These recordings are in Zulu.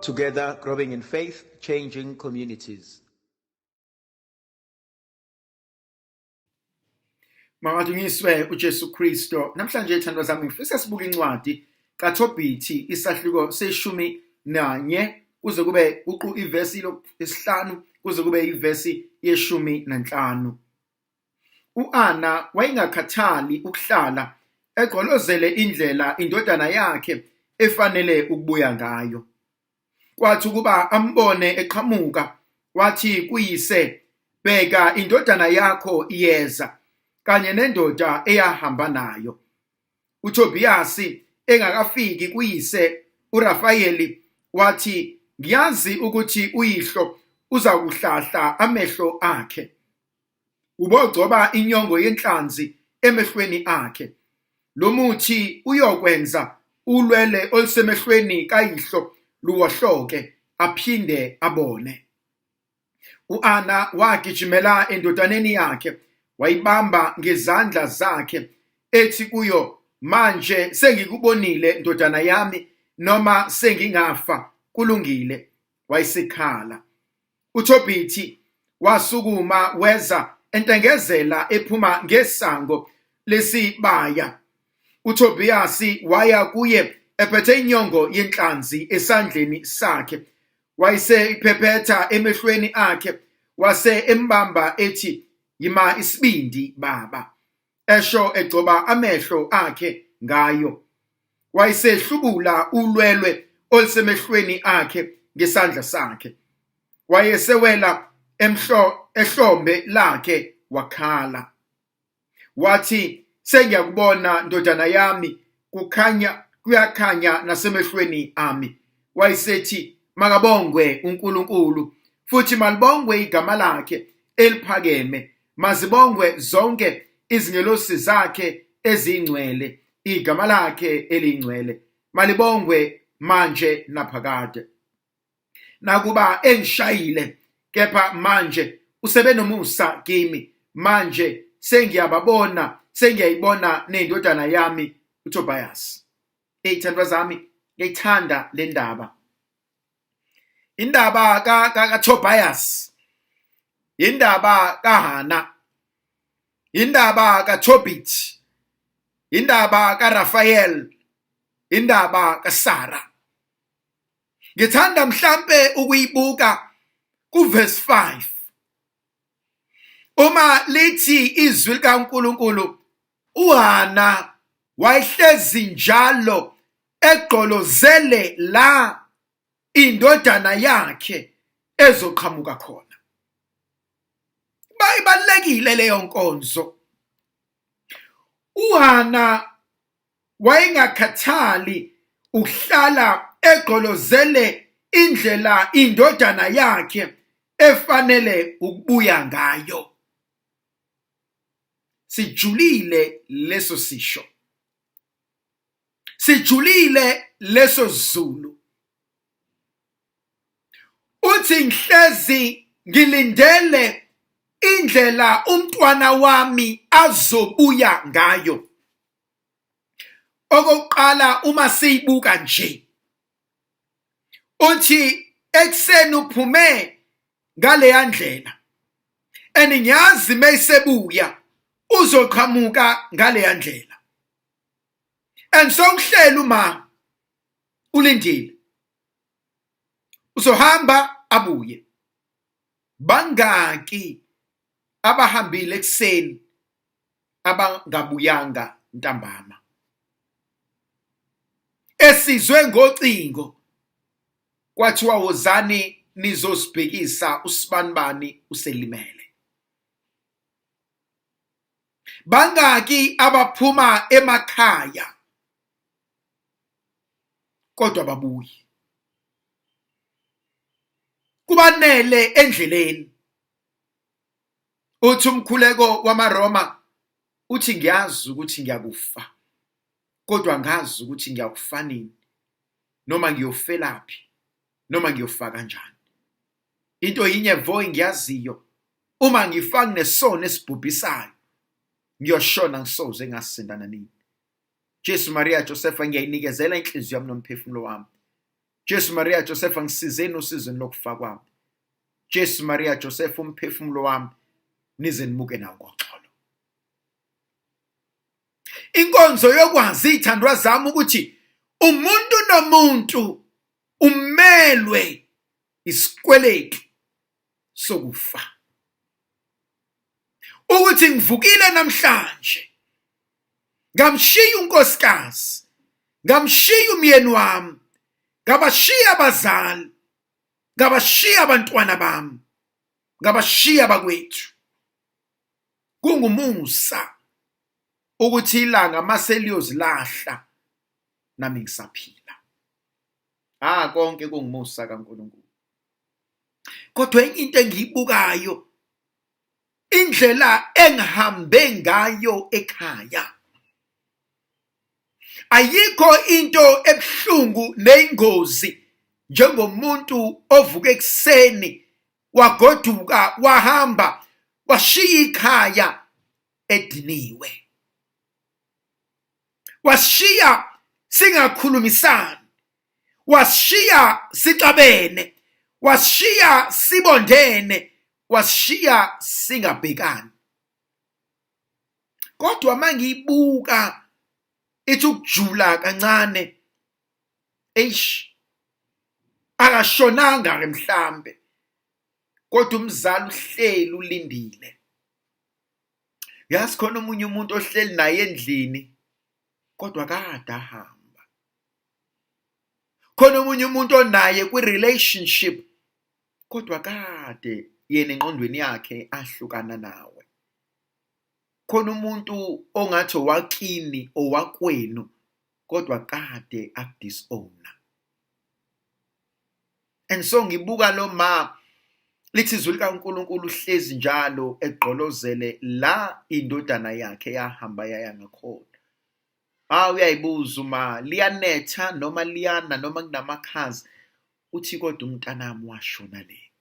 Together, growing in faith, changing communities. Makadunyiswe uJesu Kristo. Namhlanje thandwa zami ngifisa sibuke incwadi kaThobhithi isahluko seshumi nanye kuze kube uqu ivesi lesihlanu kuze kube ivesi yeshumi nanhlanu. U-Ana wayengakhathali ukuhlala egqolozele indlela indodana yakhe efanele ukubuya ngayo. Kwathi ukuba ambone eqhamuka, wathi kuyise, Bheka indodana yakho iyeza, kanye nendoda eyahamba nayo. UThobiyasi engakafiki kuyise uRafayeli wathi, Ngiyazi ukuthi uyihlo uzakuhlahla amehlo akhe. Ubogcoba inyongo yenhlanzi emehlweni akhe. Lo muthi uyokwenza ulwele olusemehlweni kayihlo luwohloke aphinde abone. U-Ana wagijimela endodaneni yakhe wayibamba ngezandla zakhe ethi kuyo, Manje sengikubonile ndodana yami, noma sengingafa kulungile. Wayesekhala. UThobhithi wasukuma weza entengezela ephuma ngesango lesibaya. UThobhiyasi waya kuye ephethe inyongo yenhlanzi esandleni sakhe. Wayeseyiphephetha emehlweni akhe wase embamba ethi, Yima isibindi baba, esho egcoba amehlo akhe ngayo. Wayesehlubula ulwelwe olusemehlweni akhe ngesandla sakhe. Wayesewela emhlo ehlombe lakhe wakhala. Wathi, Sengiyakubona ndodana yami, kukhanya kuyakhanya nasemehlweni ami. Wayesethi, Makabongwe uNkulunkulu futhi malibongwe igama lakhe eliphakeme, mazibongwe zonke izingelosi zakhe ezingcwele, igama lakhe elingcwele malibongwe manje naphakade. Nakuba engishayile, kepha manje usebe nomusa kimi, manje sengiyababona, sengiyayibona nendodana yami uTobias. Ey'thandwa zami, ngiyayithanda le ndaba. Indaba kaTobias, indaba kaHana, indaba kaTobit, indaba kaRaphael, indaba kaSara. Ngithanda mhlampe ukuyibuka kuverse 5. Uma lithi izwi likaNkuluNkulu, uHana wayehlezi njalo egqolozele la indodana yakhe ezoqhamuka khona. Ibalulekile leyo nkonzo. UHana wayengakhathali ukuhlala egqolozele indlela indodana yakhe efanele ukubuya ngayo. Sijulile leso sisho. Sijulile leso Zulu. Uthi ngihlezi ngilindele indlela umntwana wami azobuya ngayo. Okokuqala uma siyibuka nje, uthi ekuseni uphume ngaleya ndlela and ngiyazi mayisebuya uzoqhamuka ngaleya ndlela. And so uhleli uma ulindile uzohamba abuye. Bangaki abahambile ekuseni abangabuyanga ntambama? Esizwe ngocingo kwathiwa wozani nizosibhekisa usibanibani uselimele. Bangaki abaphuma emakhaya kodwa babuyi? Kubanele endleleni. Uthi umkhuleko wamaRoma uthi ngiyazi ukuthi ngiyakufa kodwa ngazi ukuthi ngiyakufa nini, noma ngiyofelaphi, noma ngiyofa kanjani. Into yinye vo engiyaziyo, uma ngifa nginesono esibhubhisayo, ngiyoshona ngisoze ngasinda nanini. Jesu Maria Josefa, ngiyayinikezela inhliziyo yami nomphefumulo wami. Jesu Maria Joseph, ngisizeni osizweni lokufa kwami. Jesu Maria Joseph, umphefumulo wami nize nimuke nawo ngoxolo. Inkonzo yokwazi, ithandwa zami, ukuthi umuntu nomuntu umelwe isikweletu sokufa. Ukuthi ngivukile namhlanje, ngamshiya unkosikazi, ngamshiya umyeni wami, ngabashiya abazali, ngabashiya abantwana bami, ngabashiya abakwethu. Kungumusa ukuthi ilanga mase liyozilahla nami ngisaphila. Ah, konke kungumusa kaNkulunkulu. Kodwa enye into engiyibukayo, indlela engihambe ngayo ekhaya, ayikho into ebuhlungu neyingozi njengomuntu ovuka ekuseni wagoduka, wahamba, washiya ikhaya ediniwe, washiya singakhulumisani, washiya sixabene, washiya sibondene, washiya singabhekani. Kodwa mangiyibuka ithi ukujula kancane, eish, akashonanga ke mhlambe, kodwa umzali uhleli ulindile. Yazi khona omunye umuntu ohleli naye endlini kodwa kade ahamba, khona omunye umuntu onaye kwi-relationship kodwa kade yena engqondweni yakhe ahlukana nawe, khona umuntu ongathi owakini, owakwenu, kodwa kade akudisowna. And so ngibuka lo ma, lithi izwi likaNkulunkulu uhlezi njalo egqolozele la indodana yakhe yahamba yaya ngakhona. Ah, uyayibuza uma liyanetha noma liyana noma kunamakhaza, uthi kodwa umntanami washona le.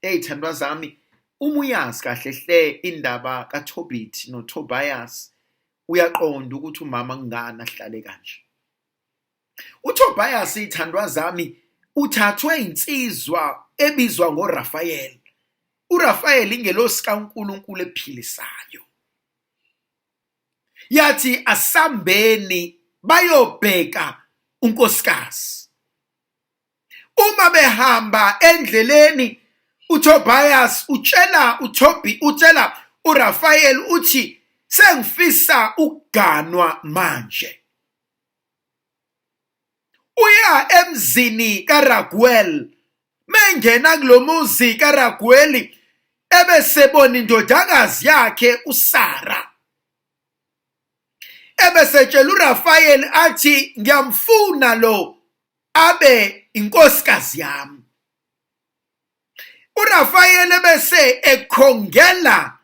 Hey thandwa zami, uma uyazi kahle hle indaba kaTobit noTobias, uyaqonda ukuthi umama kungani ahlale kanje. UTobias, ithandwa zami, uthathwe insizwa ebizwa ngoRaphael. URaphael ingelosi kaNkulunkulu ephilisayo. Yathi asambeni bayobheka unkosikazi. Uma behamba endleleni, uTobias utshela uTobi, utshela uRaphael, uthi sengifisa ukuganwa manje. Uya emzini kaRaguel, mengena kulomuzi kaRagueli ebesebona indodakazi yakhe uSara, ebesetshela uRaphael athi ngiyamfuna lo abe inkosikazi yami. uRaphael ebese ekhongela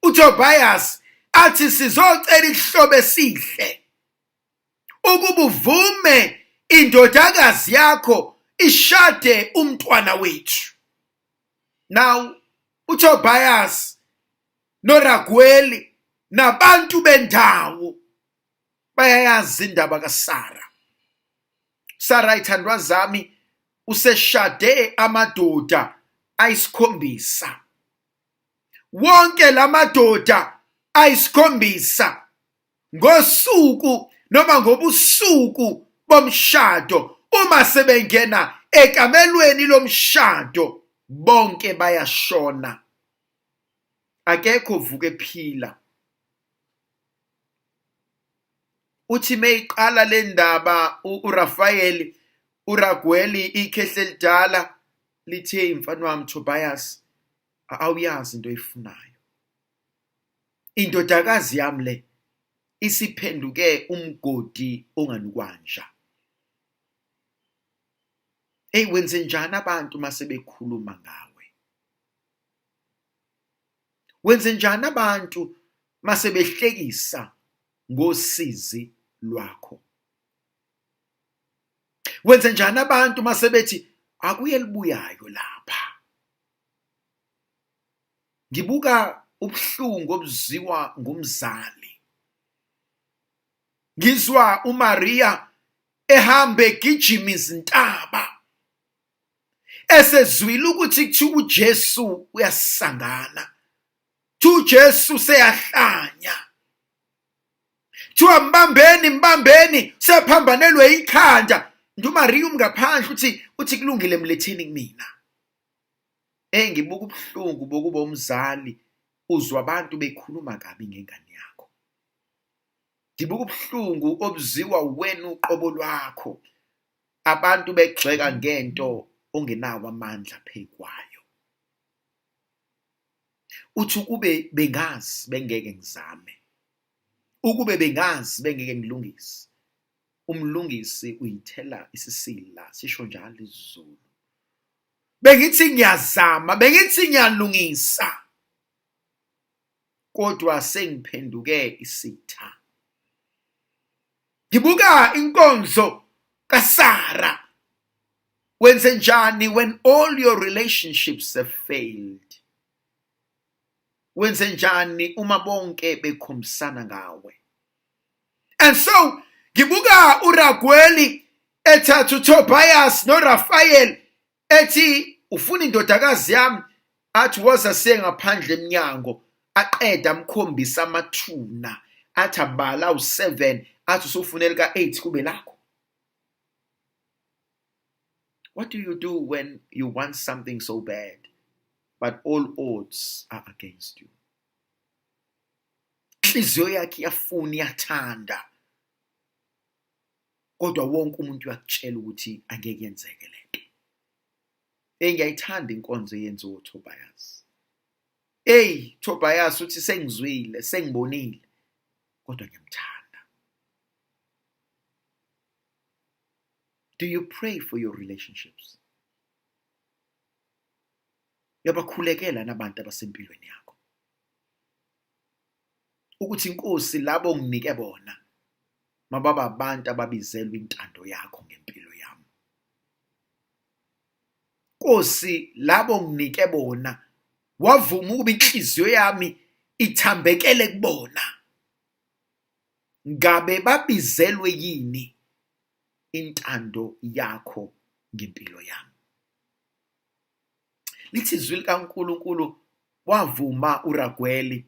uTobias athi sizocela ihlobo esihle ukuba uvume indodakazi yakho ishade umntwana wethu. Now uTobias noRagueli nabantu bendawo bayayazi indaba kaSara. Sara, ithandwa zami, useshade amadoda ayisikhombisa. Wonke lamadoda ayisikhombisa ngosuku noma ngobusuku bomshado, uma sebengena ekamelweni lomshado, bonke bayashona, akekho ovuka ephila. Uthi meyiqala le ndaba uRaphael, uRagueli ikhehle elidala lithe, mfana wami Tobias, awuyazi into oyifunayo, indodakazi yami le isiphenduke umgodi onganukwanja. Hey, wenze njani abantu mase bekhuluma ngawe? Wenze njani abantu mase behlekisa ngosizi lwakho? Wenze njani abantu mase bethi akuye libuyayo lapha? Ngibuka ubuhlungu obuziwa ngumzali. Ngizwa uMaria ehamba egijima izintaba. Esezwile ukuthi kuthiwa uJesu uyasangana, kuthiwa uJesu seyahlanya, kuthiwa mbambeni, mbambeni, sephambanelwe ikhanda. Nje uMariya umngaphandle uthi kulungile, mletheni kumina. Ngibuka ubuhlungu bokuba umzali, uzwa abantu bekhuluma kabi ngengane yakho. Ngibuka ubuhlungu obuziwa wena uqobo lwakho, abantu begxeka ngento ongenawo amandla phekwayo. Uthi ukube bengazi bengeke ngizame, ukube bengazi bengeke ngilungise. Umlungisi uyithela isisila, sisho njalo isiZulu. Bengithi ngiyazama, bengithi ngiyalungisa, kodwa sengiphenduke isitha. Ngibuka inkonzo kaSara. Wenze njani when all your relationships have failed? Wenze njani uma bonke bekhombisana ngawe? And so ngibuka uRagueli ethatha uTobias noRaphael, ethi ufuna indodakazi yami, athi woza siye ngaphandle eminyango, aqeda amkhombisa amathuna, athi abala u7, athi usufunela ka8 kube lakho. What do you do when you want something so bad, but all odds are against you? Inhliziyo yakhe iyafuna, iyathanda, kodwa wonke umuntu uyakutshela ukuthi angeke yenzeke lento. Ngiyayithanda inkonzo eyenziwa uTobias. Hey, Tobias uthi sengizwile, sengibonile, kodwa ngiyamthanda. Do you pray for your relationships? Uyabakhulekela nabantu abasempilweni yakho, ukuthi inkosi labo nginike bona mababa abantu ababizelwe intando yakho ngempilo yami. Nkosi, labo nginike bona, wavuma ukuba inhliziyo yami ithambekele kubona. Ngabe babizelwe yini intando yakho ngempilo yami? Lithi izwi likaNkuluNkulu, wavuma uRagueli.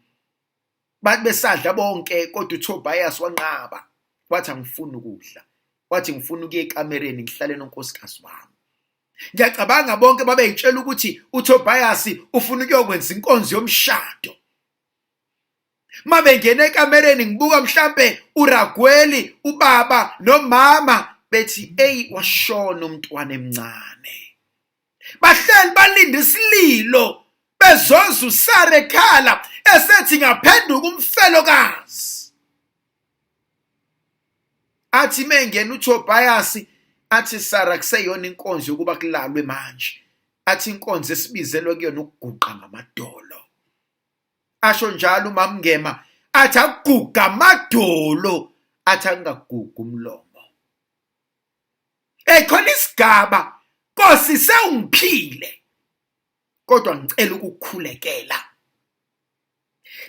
Bathi besadla bonke, kodwa uTobias wanqaba, wathi angifuni ukudla, wathi ngifuna ukuya ekamereni ngihlale nonkosikazi wami. Ngiyacabanga bonke babeyitshela ukuthi uTobias ufuna ukuyokwenza inkonzo yomshado. Mabengena ekamereni ngibuka mhlambe uRagueli, ubaba nomama bethi ey washona umntwana emncane. Bahleli balinda isililo, bezoza uSara ekhala esethi ngaphenduka umfelokazi. Athi mengena uTobias athi Sara kuseyona inkonzo yokuba kulalwe manje, athi inkonzo esibizelwe kuyona ukuguqa ngamadolo. Asho njalo uMamngema, athi akuguga amadolo, athi angagugi umlomo. Ekhona isigaba, Nkosi sewungiphile, kodwa ngicela ukukhulekela.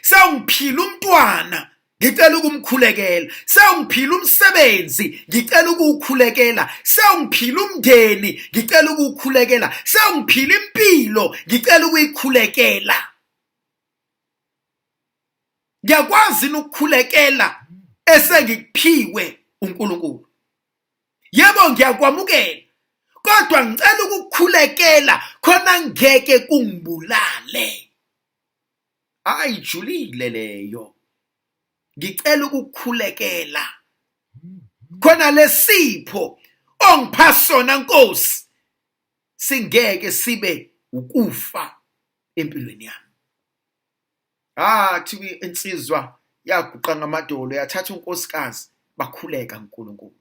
Sewungiphile umntwana, ngicela ukumkhulekela. Sewungiphile umsebenzi, ngicela ukuwukhulekela. Sewungiphile umndeni, ngicela ukuwukhulekela. Sewungiphile impilo, ngicela ukuyikhulekela. Ngiyakwazi ukukhulekela esengikuphiwe uNkulunkulu. Yebo, ngiyakwamukela, kodwa ngicela ukukhulekela khona ngeke kungibulale. Ayijulile leyo. Ngicela ukukhulekela khona lesipho ongipha sona Nkosi singeke sibe ukufa empilweni yami. Kuthiwa insizwa yaguqa ngamadolo, yathatha unkosikazi, bakhuleka uNkulunkulu.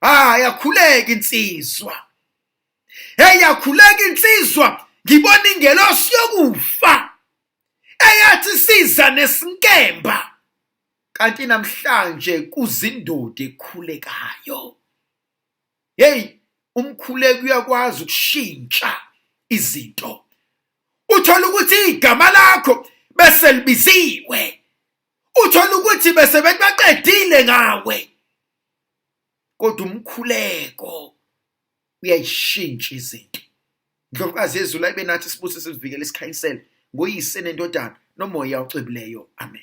Yakhuleka insizwa. Hey, yakhuleka insizwa, ngibona ingelosi yokufa eyathi siza nesinkemba, kanti namhlanje kuzindoda ekhulekayo. Hey, umkhuleko uyakwazi ukushintsha izinto. Uthola ukuthi igama lakho bese libiziwe, uthola ukuthi bese bebaqedile ngawe, kodwa umkhuleko Uyayishintsha izinto. Ndlovukazi yezulu ayibe nathi, sibuse, sizivikele, sikhanyisele ngoYise neNdodana noMoya oCwebileyo. Amen.